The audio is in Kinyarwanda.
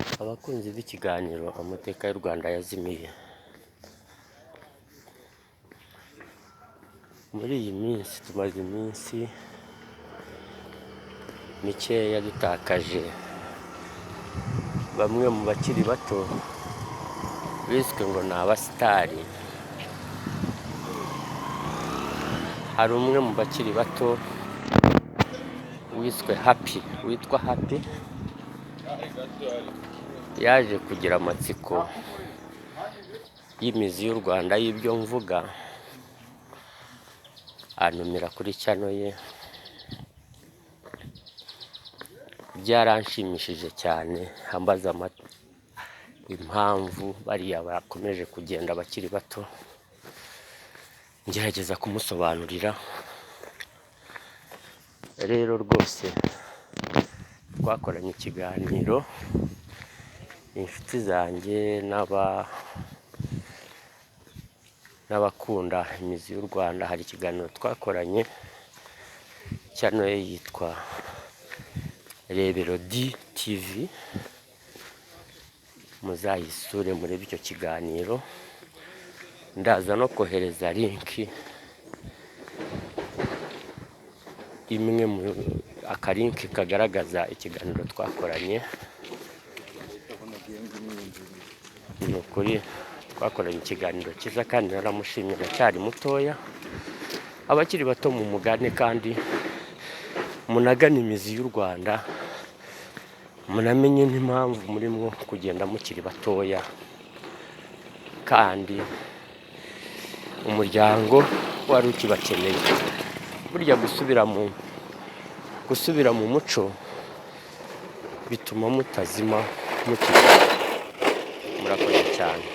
Abakunzi b'ikiganiro Amateka y'u Rwanda yazimiye, muri iyi minsi tumaze iminsi mikeya dutakaje bamwe mu bakiri bato biswe ngo ni abasitari. Hari umwe mu bakiri bato wiswe Happy, witwa Happy, yaje kugira amatsiko y'imizi y'u Rwanda y'ibyo mvuga, antumira kuri channel ye, byaranshimishije cyane, ambaza impamvu bariya bakomeje kugenda bakiri bato, ngerageza kumusobanurira. Rero rwose twakoranye ikiganiro, inshuti zanjye n'abakunda imizi y'u Rwanda, hari ikiganiro twakoranye, channel ye yitwa Rebero D TV, muzayisure murebe icyo kiganiro, ndaza no kohereza linki imwe mu akalinki kagaragaza ikiganiro twakoranye. Ni ukuri twakoranye ikiganiro cyiza kandi naramushimye, aracyari mutoya. Abakiri bato mu mugane kandi munagane imizi y'u Rwanda, munamenye n'impamvu murimo kugenda mukiri batoya, kandi umuryango wari ukibakeneye. Burya gusubira mu muco bituma mutazima mukiri bato. Murakoze cyane.